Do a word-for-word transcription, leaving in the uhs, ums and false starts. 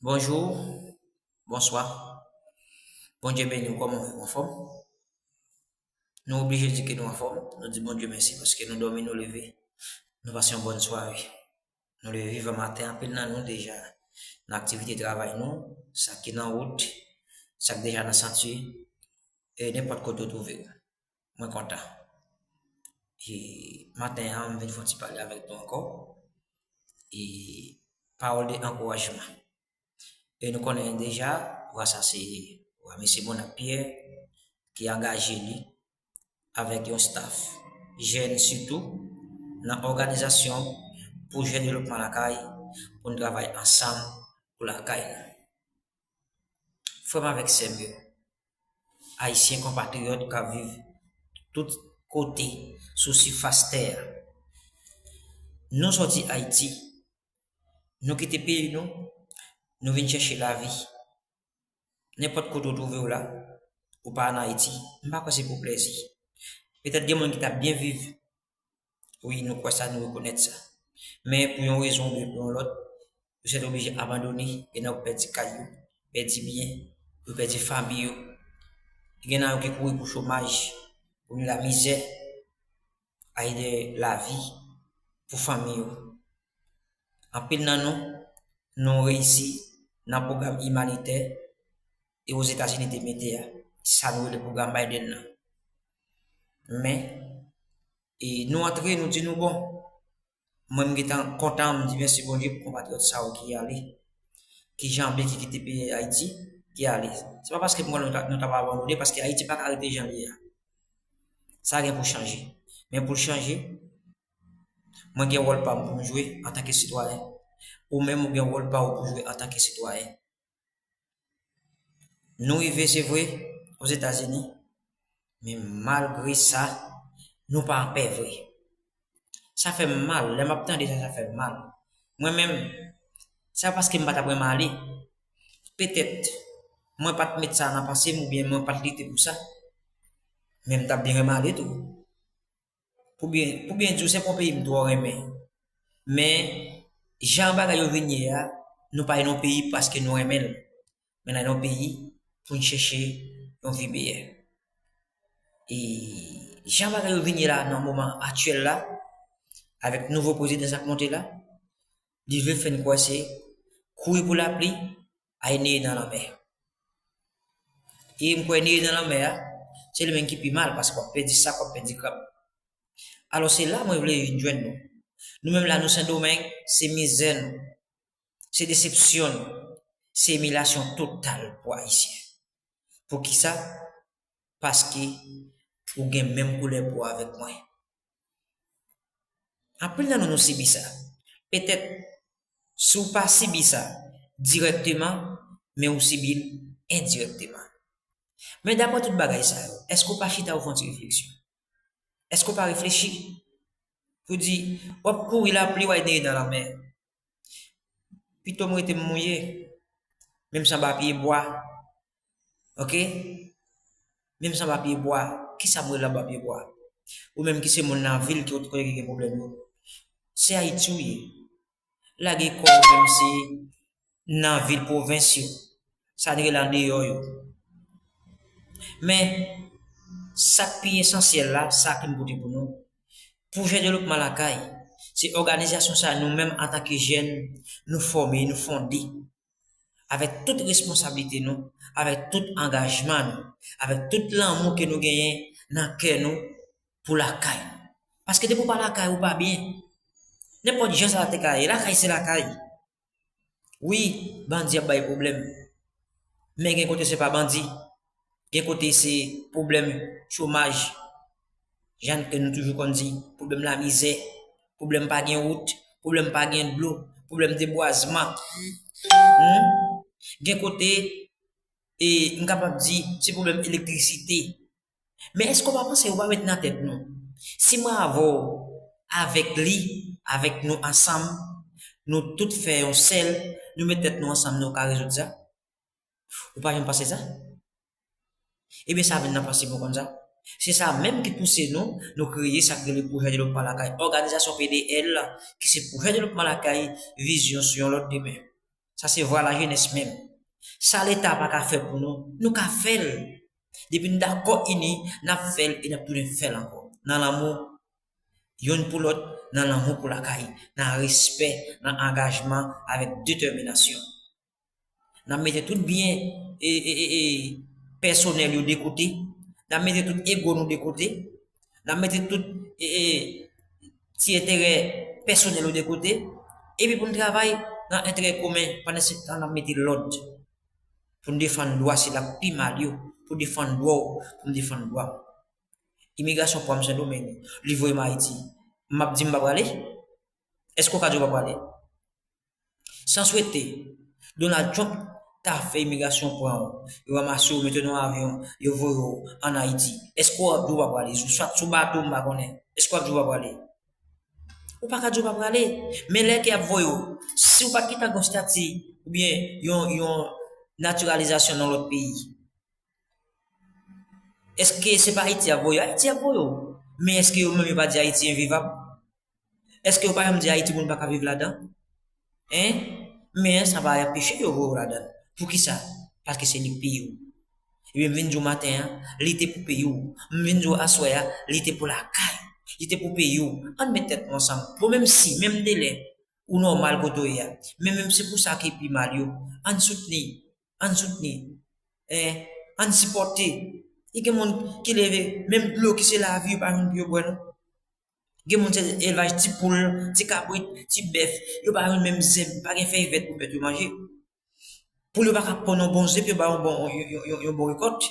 Bonjou, bonswa. Bondye beni w, kòman w ye, w anfòm? Nou oblije di ke nou anfòm. Nou di Bondye mèsi paske nou dòmi, nou leve. Nou pase yon bòn sware. Nou leve vivan maten, anpil nan nou deja nan aktivite travay nou, sa ki nan wout, sa ki deja nan santye, e nenpòt kote w twouve w. Mwen kontan. E maten an, m vin fè yon ti pale avèk nou ankò. E pawòl de ankourajman. E nou konnen deja, wa sa se wa mesye Bonnap Pierre ki angaje li avèk yon staff jèn sitou nan òganizasyon pwojè devlopman lakay pou n travay ansanm pou lakay nou. Frè m avèk sè m yo, Ayisyen konpatriyòt k ap viv tout kote sou sifas tè a. Nou sòti Ayiti, nou kite peyi nou, nou vin chèche lavi. Nenpòt kote w twouve w la, ou pa ann Ayiti, m pa kwè se pou plèzi. Petèt gen moun ki t ap byen viv. Wi, nou kwè sa, nou rekonèt sa. Men pou yon rezon oubyen pou yon lòt, yo sètoblije abandone, gen nan yo pèdi kay yo, pèdi byen, yo pèdi fanmi yo. Gen nan yo ki kouri pou chomaj, pou lamizè, ay de lavi pou fanmi yo. Anpil nan nou, nou reyisi nan pwogram imanitè e Ozetazini te mete a, sa nou rele pwogram Biden nan. Men, e nou antre, nou di nou bon. Mwen, m gentan kontan, m di mèsi Bondye pou konpatriyòt sa yo ki ale, ki janbe, ki kite peyi Ayiti, ki ale. Se pa paske m kwè nou ta, nou t ap abandone, paske Ayiti pa ka rete jan l ye a. Sa gen pou chanje. Men pou l chanje, mwen gen wòl pa m pou m jwe antanke sitwayen. Ou menm, ou gen wòl pa w pou w jwe antanke sitwayen. Nou rive, se vre, Ozetazini, men malgre sa, nou pa anpè vre. Sa fè m mal, lè m ap tande sa, sa fè m mal. Mwen menm, sa paske m pa t ap renmen ale. Petèt, mwen pa t met sa nan panse m oubyen mwen pa t lite pou sa. Men m t ap byen renmen ale tou. Pou byen, pou byen di w, se pa yon peyi m twò renmen. Men, jan bagay yo vin ye a, nou pa nan yon peyi paske nou renmen l. Men nan yon peyi pou n chèche yon vi meyè. E jan bagay yo vin ye la, nan moman aktyèl la, avèk nouvo prezidan sa k monte la, li vle fè n kwè se kouri pou lapli, ay neye nan lanmè. E m kwè neye nan lanmè a, se li menm ki pi mal, paske w ap pèdi sak, w ap pèdi krab. Alò, se la mwen vle vin jwenn nou. Nou menm la, nou Sendomeng, se mizè nou, se desepsyon nou, se imilyasyon total pou Ayisyen. Poukisa? Paske ou gen menm koulè po avèk mwen. Anpil nan nou, nou sibi sa. Petèt, si w pa sibi sa dirèkteman, men ou sibi l endirèkteman. Men daprè tout bagay sa yo, èske w pa chita ou fè yon ti refleksyon? Èske w pa reflechi? Pou di, w ap kouri lapli, w al neye nan lanmè. Pito m rete m mouye. Menm si anba pye bwa. Oke? Menm si anba pye bwa. Kisa m rele anba pye bwa? Ou menm ki se moun nan vil ki kote ki gen pwoblèm yo. Se Ayiti w ye. Lage kò w menm si nan vil pwovens yo. Sa n rele andeyò yo. Men, sa k pi esansyèl la, sa ke m pote pou nou, pwojè devlopman lakay, se òganizasyon sa nou menm antanke jèn, nou fòme, nou fonde, avèk tout responsablite nou, avèk tout angajman nou, avèk tout lanmou ke nou genyen nan kè nou pou lakay nou. Paske depi w pa lakay, ou pa byen. Nenpòt jan sa te ka ye, lakay se lakay. Wi, bandi ap bay pwoblèm. Men gen kote se pa bandi. Gen kote se pwoblèm chomaj. Jan ke nou toujou konn di, pwoblèm lamizè, pwoblèm pa gen wout, pwoblèm pa gen dlo, pwoblèm debwazman. Hmm? Gen kote, e, m kapab di, se pwoblèm elektrisite. Men èske w pa panse, ou pa met nan tèt nou? Si mwen avè w, avèk li, avèk nou ansanm, nou tout fè yon sèl, nou met tèt nou ansanm, nou ka rezoud sa? Ou pa janm panse sa? Ebyen, sa vin nan panse mwen konn sa. Se sa menm ki pouse nou, nou kreye sa k rele Pwojè Devlopman Lakay, òganizasyon P D L, ki se Pwojè Devlopman Lakay, vizyon sou yon lòt demen. Sa se vwa lajenès menm. Sa Leta pa ka fè pou nou, nou ka fè l. Depi n dakò ini, n ap fè l e n ap tounen fè l ankò. Nan lanmou, youn pou lòt, nan lanmou pou lakay, nan respè, nan angajman, avèk detèminasyon. N ap mete tout byen e, e, e, e, pèsonèl yo de kote, n ap mete tout ego nou de kote, n ap mete tout e, e, ti enterè pèsonèl yo de kote, epi pou n travay nan enterè komen, pandan se tan n ap mete lòd pou n defann dwa sila k pi mal yo, pou defann dwa w, pou m defann dwa m. Imigrasyon pran m Sendomeng, li voye m Ayiti. M ap di m pa prale? Èske w ka di w pa prale? San swete, Donald Trump ta fè imigrasyon pran w, yo ranmase w, mete w nan avyon, yo voye w ann Ayiti. Èske w ap di w pa prale? Sou, swa sou bato, m pa konnen. Èske w ap di w pa prale? Ou pa ka di w pa prale. Men lè ke y ap voye w, si w pa t gentan gen yon estati oubyen yon, yon natiralizasyon nan lòt peyi, èske se pa Ayiti y ap voye w? Ayiti y ap voye w. Men èske yo menm yo pa di Ayiti envivab? Èske yo pa janm di Ayiti moun pa ka viv ladan? Hein? Men sa pa anpeche yo voye w ladan. Poukisa? Paske se li k peye w. Ebyen, m vin di w maten an, li te pou peyi w. M vin di w aswè a, li te pou lakay. Li te pou peyi w. Ann met tèt nou ansanm. Bon, menm si, menm de lè, ou nòmal kote w ye a. Men menm se pou sa ki pi mal yo. Ann soutni. Ann soutni. Eh, ann sipòte. E gen moun ki leve, menm dlo ki se lavi, yo pa jwenn pou yo bwè, non. Gen moun se elvaj ti poul, ti kabrit, ti bèf, yo pa jwenn menm zèb, pa gen fèy vèt pou bèt yo manje. Poul yo pa ka ponn yon bon ze pou yo ba yon bon, yon, yon, yon, yon bon rekòt.